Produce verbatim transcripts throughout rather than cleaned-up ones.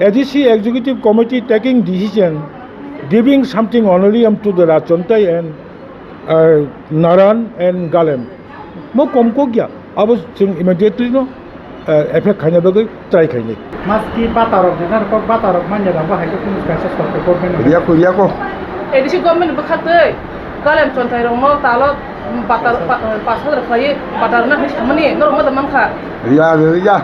A D C Executive Committee taking decision giving something honorarium to the Rajchontai and, uh, Naran and Galem. Mo kom kok ya, abo chwng immediately no, uh, effect khaina bagwi try khainai. Maski bata rok, jena rok bata rok manya da, bo hai khe kunu kaisa sorkar government. Riya ko, riya ko. A D C government bwkhaktwi Galem Chontai rok no talo bata, pa-, pas hajar khlaiwi bata rwna hinwi samani norok ma da mankha. Riya, riya.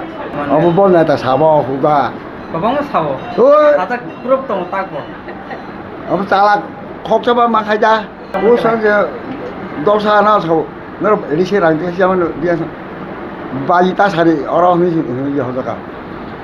Abo bo neta sabo huda. Kwbangma sao. Oi. Sajak proof tongo takbo. Abo chala khoksa ba ma khai da. O sanje dosa na sao. Nero risi rang tesi jaman dia. Baji ta sari oro hini hini hojaka.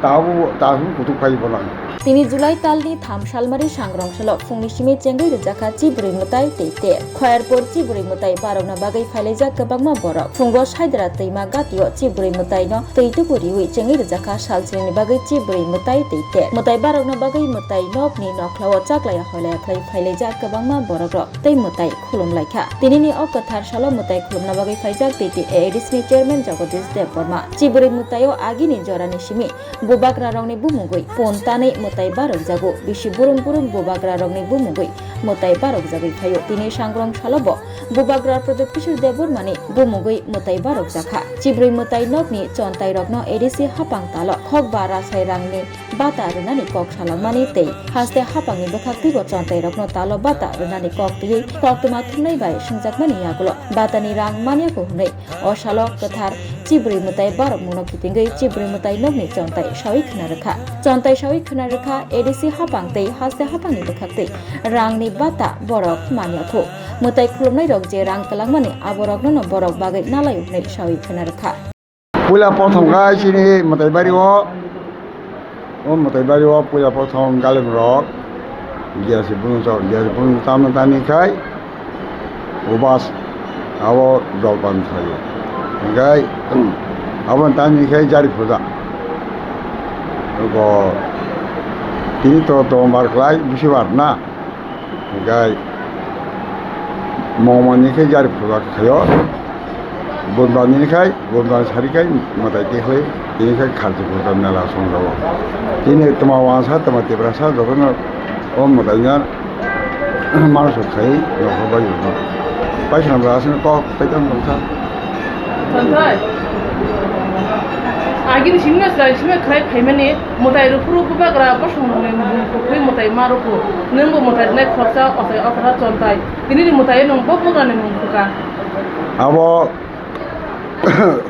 Tabu tabu kutuk pai bolang. Tini July talni tham salmari sangrong salo phungni simi chengwi rwjakha chibrwi mwtai tei ter. Khoyarpur chibrwi mwtai barokna bagwi phailaijak kwbangma borok. Phungo Saidra twima gatio chibrwi mwtaino twi tubu riwi chengwi rwjakha salsreni bagwi chibrwi mwtai tei ter. Mwtai barokna bagwi mwtai nokni nokhlao chaklaya hoilaya khlai phailaijak kwbangma borokrok tei mwtai khulumlaikha. Tinini o kwthar salo mwtai khulumna bagwi phaijak T T A A D C ni chairman Jagadish Debbarma. Chibrwi mwtaio agini jorani simi Bubagrarokni bumungwi pon tanwi mwtai barokjago, bisi burung burung bubagrarokni bumungwi mwtai barokjagwi phaio. Tini sangrong salobo bubagra Pradyot Kishore Debbarmani bumungwi mwtai barokjakha. Chibrwi mwtai nokni chontairokno A D C hapang talo khokba rasai rangni bata rwnani kok salangmani tei haste hapangni bwkhaktwibo chontairokno talo bata rwnani kok twiwi koktwma thumnai bai swngjakmani yagulo batani rang manyakho hwnwi O salo kwthar chibrwi mwtai barok mungno kitingwi chibrwi mwtai nokni chontai sawi khwna rwkha. Chontai sawi khwna rwkha A D C hapang tei haste hapangni bwkhaktwi rangni bata borok manya khu. Mwtai khulumnairok je rang kwlangmani aboroknono borok bagwi nalaio hwnwi sawi khwna rwkha. Puila prothom kha chini mwtai bari o. O mwtai bari o puila prothom galem rok, giya se bunu chok, giya se bunu tamna tani khai, ubas abo jolpan khaio. Hinkhe abo tani khai jari puja. Go tini to tombar khlai bisibar na. Hinkhe mongmani khe jari puja khaio. Bundani khai, bundani sari khai, mwtai twi khlai, tini khai kharchi puja mela songjago. Tini tma wansa, tma tiprasa, jotono o mwtaino manasuk khai, nokho bai yungno. Paisana bwrasino kok tei tamo tongsa. Tonthai. Agini simi no chwrai simi khlai phaimani mwtai rwphuru bubagra bosong rokni mung kwkhwi mwtai ma rwphu. Nwngbo mwtai rwnai khoroksa ochai othra chontai. Tinini mwtai nwng bo bubagrani mung kwkha. Abo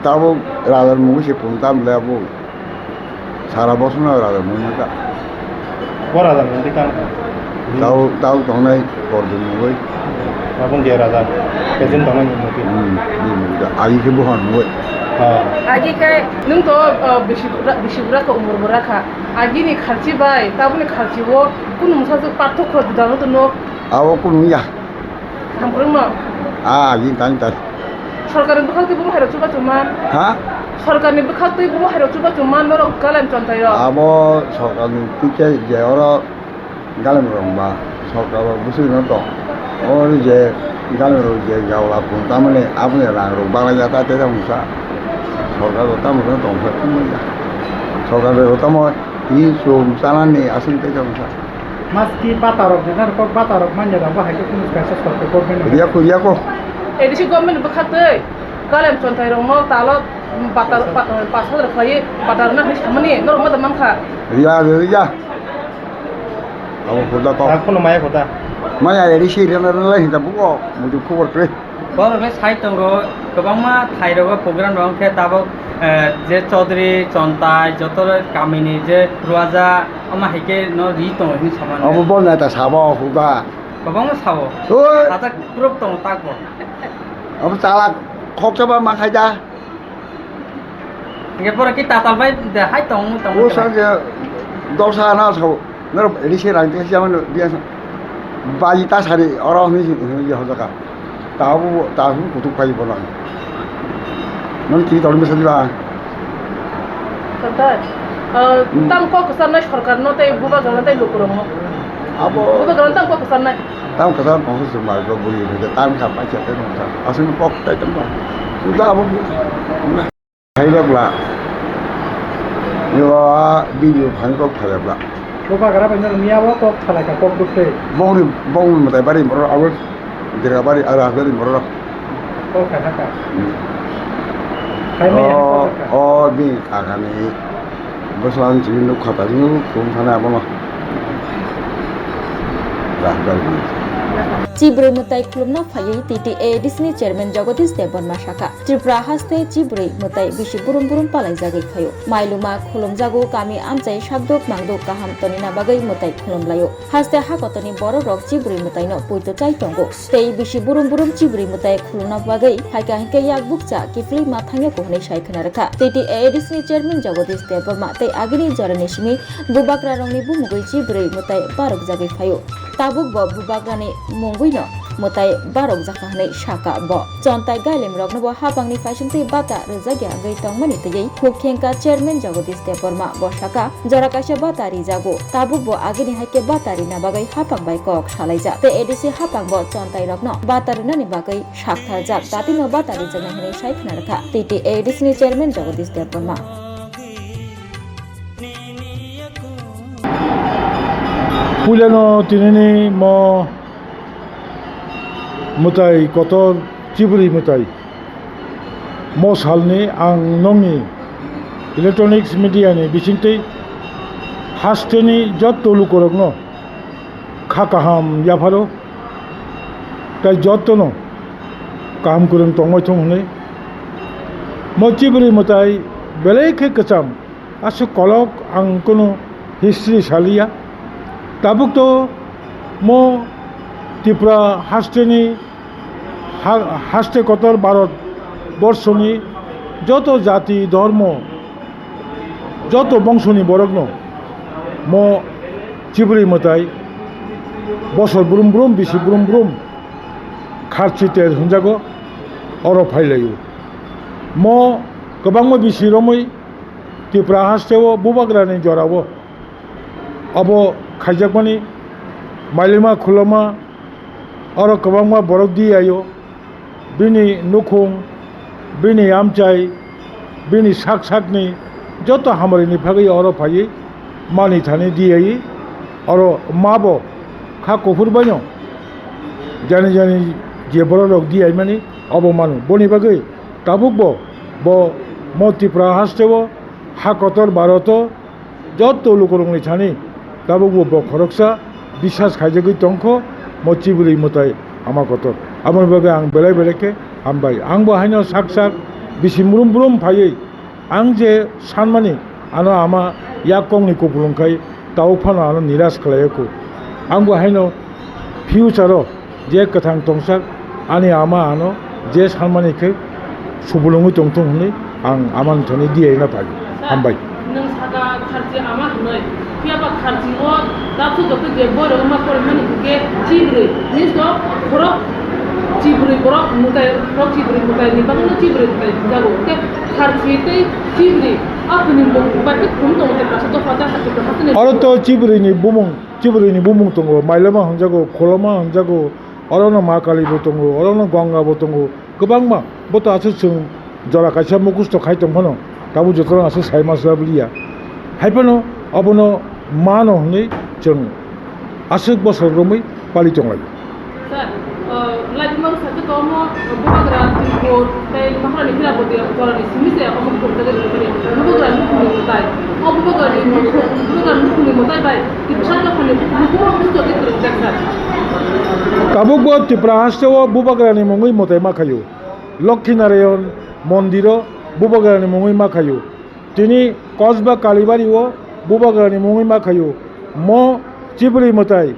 tabuk rajar mungwi se phung tam le abo. Sara bosongno raja mungwi mata. Bo raja mungwi tang. Tau, tau tongnai Borjoni mungwi. Aboni je raja, pejen tongnai mungwi. Hmm, hmm, hmm. Agi khe buhan mungwi. Ha. Agi khe nwng to, uh, bisi bura, bisi bura kha, umor bura kha. Agini kharchi bai tabukni kharchi o kunu mwsajwk parthokyo juda wng tongno. Abo kunu ya. Hamkwrwngno. Ah, agi tang tang. Sorkarni bwkhaktwi bobo hairok chubachu man. Ha? Sorkarni bwkhaktwi bobo hairok chubachu man norok Galem chontai rok. Abo sorkarni tikhe je oro Galem rok ba sorkar rok bwswk no tong. Oro je Galem rok je gaula phung tamani aboni rang rok baglaijak ta tei tamo sa. Sorkar rok tamo no tong khe tamo ya. Sorkar rok tamo tini chum chanani aswk tei tamo sa. Maski bata rok, jena rok bata rok manya da, bo hai khe kunu kaisa sorkar government. Riya ko, riya ko. A D C government bwkhaktwi Galem chontai rokno talo bata, pa-, pas hajar khlaiwi bata rwna hinwi samani norok ma da mankha. Riya, riya, riya. Abo khuda ko. Rak phano maya khuda. Maya A D C rena rena lai hinda buko, mudu khobor kre. Borok le sai tongo, kwbangma thai rogo program rok khe tabuk, eh, je Chaudhary, Chontai, joto kamini je Ruaja, ama hai khe no ri tongo hinwi samani. Abo bo neta sabo huda. Kwbangma sao. Oi. Sajak proof tongo takbo. Abo chala khoksa ba ma khai da. Hingke borok ki tatal bai de hai tong tong. O sanje dosa na sao. Nero risi rang tesi jaman dia. Baji ta sari oro hini hini hojaka. Tabu tabu kutuk pai bolang. Non ki tol misal ba. Kata, eh, hmm. Tam kok kesan nai sorkar no tei bubagra no tei lukurok no. Abo. Bubagra no tam kok kesan nai. Tam kesan kok kesan mai ko bui bui tam ka pa cha te no sa. Asung kok tai tam ba. Uda abo. Hai bakla. Yo, a video phang kok khalai bla. Bubagra bai norok miya o kok khalai kha, kok bwtwi. Bongni, bongni mwtai bari borok abo Dirga bari aro Hafjani borok. Kok kha kha. Hmm. Hai maya ni O, kok kha. O bini kakani bwswng chini nuk kha tani nuk khum thani abono. Hafjani. Chibrwi mwtai khulumna phaiwi T T A A D C ni chairman Jagadish Debbarma sakha, Tripura haste chibrwi mwtai bisi burum burum palaijagwi phaio. Mailuma khulumjago, kami amchai sakduk mangduk kaham tonina bagwi mwtai khulumlaio. Haste hakotorni borok rok chibrwi mwtaino puito chai tongo. Tei bisi burum burum chibrwi mwtai khulumna bagwi phaikha hinkhe yak bukcha kiphilwi ma thangya ko hwnwi sai khna rwkha. T T A A D C ni chairman Jagadish Debbarma tei agini jorani simi bubagra rokni bumugwi chibrwi mwtai barokjagwi phaio. Tabuk bo bubagrani mungwino mwtai barokjakha hwnwi sakha bo. Chontai gailim rokno bo hapangni phaisingtwi bata rwjakya wngwi tongmani twiwi khuk khengkha chairman Jagadish Debbarma. Bo sakha, jora kaisa bata rijago, tabuk bo agini hai khe bata rina bagwi hapang bai kok salaijak. Tei A D C hapang bo chontai rokno bata rinani bagwi saktharjak, datino bata rijaknai hwnwi sai khna rwkha T T A A D C ni chairman Jagadish Debbarma. Puilano tinini mo mwtai kotor chibrwi mwtai. Mo salni ang nongni electronics media ni bisingtwi hasteni jotto lukorokno kha kaham yapharo, tei jottono kaham kwrwng tongwi thung hwnwi. Mo chibrwi mwtai belai khe kwcham, aswk kolok ang kunu history saliya. Tabuk to mo Tripura hasteni ha-, haste kotor Bharat borshoni joto jati, dhormo, joto bongshoni borokno mo chibrwi mwtai bosor brum brum, bisi brum brum kharchi ter hwnjago, oro phailaio. Mo kwbangma bisi romwi Tripura hasteo bubagrani jorao obo khaijakmani mailima khuloma, oro kwbangma borok diyaio, bini nukhung, bini amchai, bini sak sakni joto hamari ni phagwi oro phaiwi mani thani diyaiwi oro mabo kha kuphur baino jani jani je borok rok diyaimani obo mano. Boni bagwi tabuk bo, bo mo Tripura hasteo ha kotor Bharoto joto lukurokni thani tabukbo bo khoroksa bisas khaijagwi tongkho, mo chibrwi mwtai ama kotor. Aboni bagwi ang belai belai khe hambai. Angbo haino sak sak bisi murum burum phaiwi ang je sanmani ano ama yak kokni kupulung khai tabuk phano ano niras khlaiya kho. Angbo haino future o je kwthang tongsak ani ama ano je sanmani khe subulungwi tongthung hwnwi ang amani thani diyaina phai. Sir, hambai. Nwng saka kharchi ama hwnwi, phiya ba kharchi o tapsu joto je borok ma porimani hwnkhe chibrwi, nini to borok chibrwi borok mwtai, borok chibrwi mwtai ni bagwino chibrwi mwtai jago. Hwnkhe kharchi tei chibrwi a khwnwi bo bai khe khum tongo tei kaisa dopha ta hati dopha tei. Oro to chibrwi ni bumung, chibrwi ni bumung tongo, mailama hwnjago, kholoma hwnjago, orono Ma Kali bo tongo, orono Gonga bo tongo, kwbangma. Bo to aswk chwng jora kaisa mukhusto khai tong phano, tabuk jotono aswk sai ma swrap liya. Hai phano abono mano hwnwi chwng aswk bosor romwi pali tong lai. Sir, uh, lai bumang sakhe to omo, uh, Bubagra Tripur tei Maharani Hirapati jorani simi se omo khum tagwi rwmani Bubagra nukhungni mwtai. O Bubagrani nukhung, Bubagra nukhungni mwtai bai Tipsa dophani nukhung bujo tei kwrwngjak sir. Tabukbo Tripura hasteo Bubagrani mungwi mwtai ma khaio. Lokhi Narayan mondiro Bubagrani mungwi ma khaio. Tini Kosba Kalibari o Bubagrani mungwi ma khaio. Mo chibrwi mwtai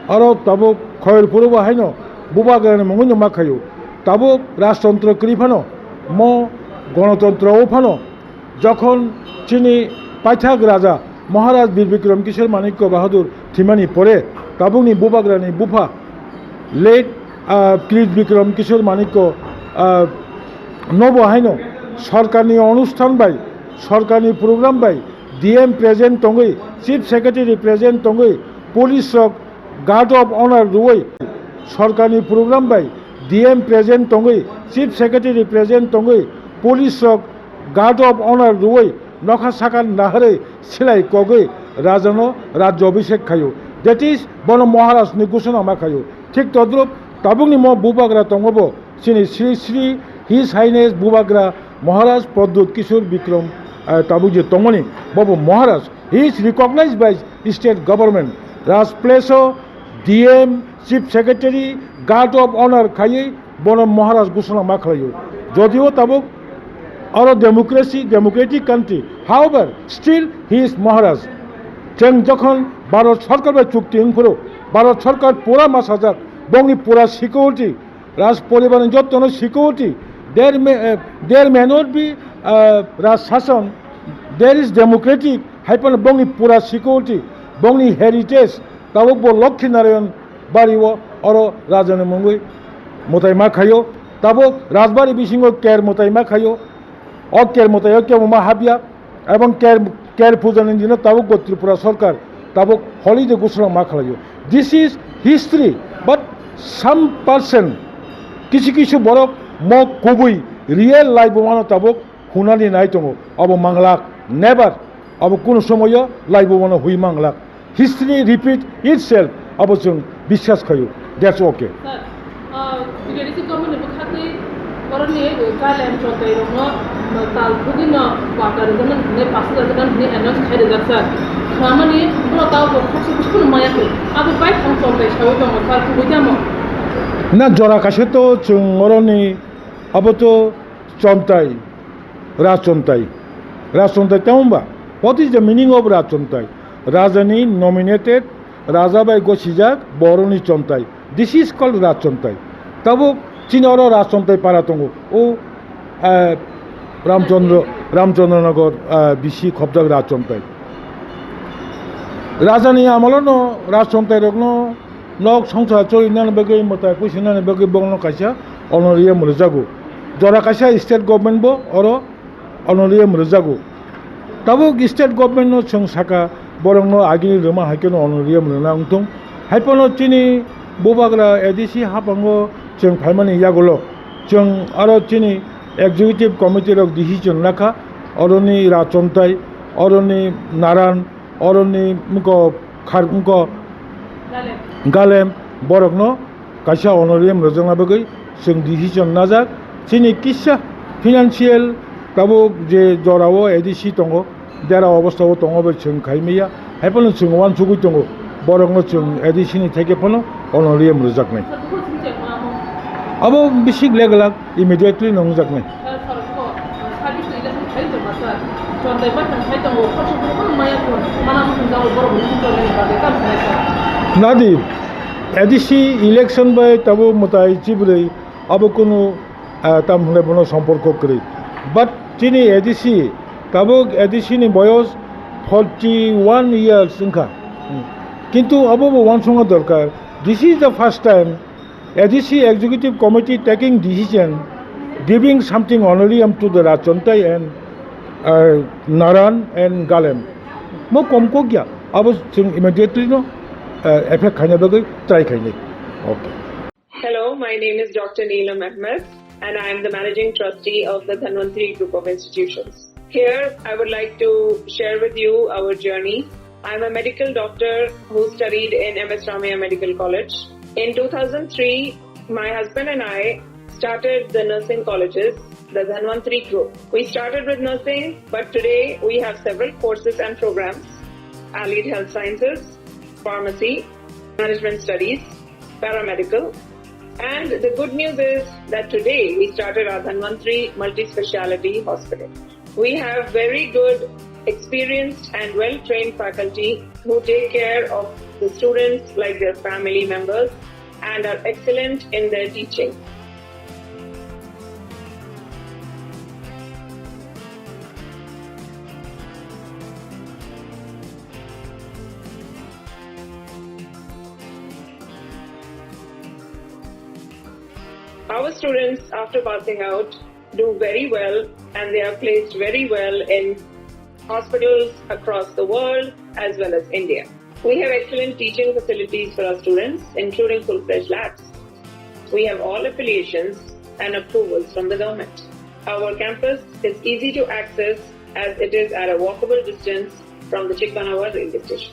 aro tabuk Khoyerphuru bo haino Bubagrani mungwi no ma khaio. Tabuk rajtontro kwrwi phano, mo gonotontro o phano, jokhon chini paithak raja Maharaj Bir Bikram Kishore Manikya Bahadur thwimani pore tabukni Bubagrani bupha late, ah, Krit Bikram Kishore Manikya, ah, nobo haino sorkarni onusthan bai, sorkarni program bai D M present tongwi, Chief Secretary present tongwi, police rok guard of honor rwui, sorkarni program bai D M present tongwi, Chief Secretary present tongwi, police rok guard of honor rwui, nokha saka naharwi silai kogwi rajano rajya abhishek khaio. That is, bono Maharaj ni ghosona ma khaio. Thik todrup tabukni mo bubagra tongobo chini Sri Sri His Highness Bubagra Maharaj Pradyut Kishore Bikram, eh, tabuk je tongmani, bobo Maharaj. He is recognized by state government. Raj Place o D M, Chief Secretary, Guard of Honor khaiwi bono Maharaj ghosona ma khlaio. Jodio tabuk oro democracy, democratic country. However, still he is Maharaj. Chwng jokhon Bharat Sarkar bai chukti wngphuru, Bharat Sarkar pura ma sajak, bongni pura security, Raj poribar ni jotto no security. There may, eh, there may not be, eh, Raj Sasan, there is democratic, hai phano bongni pura security, bongni heritage, tabuk bo Lokhi Narayan bari o oro raja ni mungwi mwtai ma khaio, tabuk Rajbari bisingo ker mwtai ma khaio, o ker mwtai o kebo ma habya, ebong ker, ker puja ni dino tabuk bo Tripura Sarkar tabuk holiday ghosona ma khlaio. This is history, but some person, kisu kisu borok mo kubui real life bo mano tabuk hunani nai tongo. Abo manglak, never. Abo kunu somoyo life bo mano hui manglak. History repeat itself, abo chwng biswas khaio. That's okay. Sir, ah, T D C government ni bwkhakni borokni, eh, Kalem chontai rokno, ah, tal thugwino kwtal rwjaknani hwnwi, pass rwjaknani hwnwi announce khai rijak, sir. Khamani borok tamo bo khoroksa biskupno maya khe. Abo bai thang chontai sawi tongo, sir, kubui tamo? Na, jora kaisa to chwng oroni abo to chontai, rajchontai. Rajchontai tamo ba? What is the meaning of rajchontai? Rajani nominated, raja bai gosijak, boroni chontai. This is called rajchontai. Tabuk chini oro rajchontai para tongo. O, eh, Ramchandra, Ramchandra Nagar, eh, bisi khobjak rajchontai. Rajani amolono rajchontai rokno nok songsar cholinani bagwi, mwtai puisinani bagwi bongno kaisa honorarium rwjago. Jora kaisa state government bo oro honorarium rwjago. Tabuk state government no chwng saka, borok no agini rwma hai kheno honorarium rwna wngthung. Hai phano chini bubagra A D C haphango chwng phaimani yagulo chwng aro chini executive committee rok decision lakha, oroni rajchontai, oroni naran, oroni mko khar mko Galem. Galem borokno kaisa honorarium rwjakna bagwi chwng decision najak. Chini kisa financial tabuk je jorao A D C tongo, dera obostao tongo bai chwng khai maya. Hai phano chwng uansugwi tongo, borokno chwng A D C ni theke phano honorarium rwjaknai. Abo bisi glak glak immediately no wngjaknai. Nadi, A D C election bai tabuk mwtai chibrwi abo kunu, ah, tam hwnle bono somporko kwrwi. But chini A D C, tabuk A D C ni boyos forty one years wngkha. Kintu abo bo uansukna dorkar. This is the first time A D C Executive Committee taking decision, giving something honorarium to the Rajchontai and, uh, Naran and Galem. Mo kom kok ya, abo chwng immediately no, uh, effect khaina bagwi try khainai. Okay. Hello, my name is Doctor Neelam Ahmed, and I am the Managing Trustee of the Dhanvantri Group of Institutions. Here, I would like to share with you our journey. I'm a medical doctor who studied in M S Ramaiah Medical College. In two thousand three, my husband and I started the nursing colleges, the Dhanvantri Group. We started with nursing, but today we have several courses and programs: Allied Health Sciences, Pharmacy, Management Studies, Paramedical. And the good news is that today we started our Dhanvantri Multi-Speciality Hospital. We have very good, experienced and well-trained faculty who take care of the students like their family members and are excellent in their teaching. Our students, after passing out, do very well and they are placed very well in hospitals across the world as well as India. We have excellent teaching facilities for our students, including full-fledged labs. We have all affiliations and approvals from the government. Our campus is easy to access as it is at a walkable distance from the Chikmanawa railway station.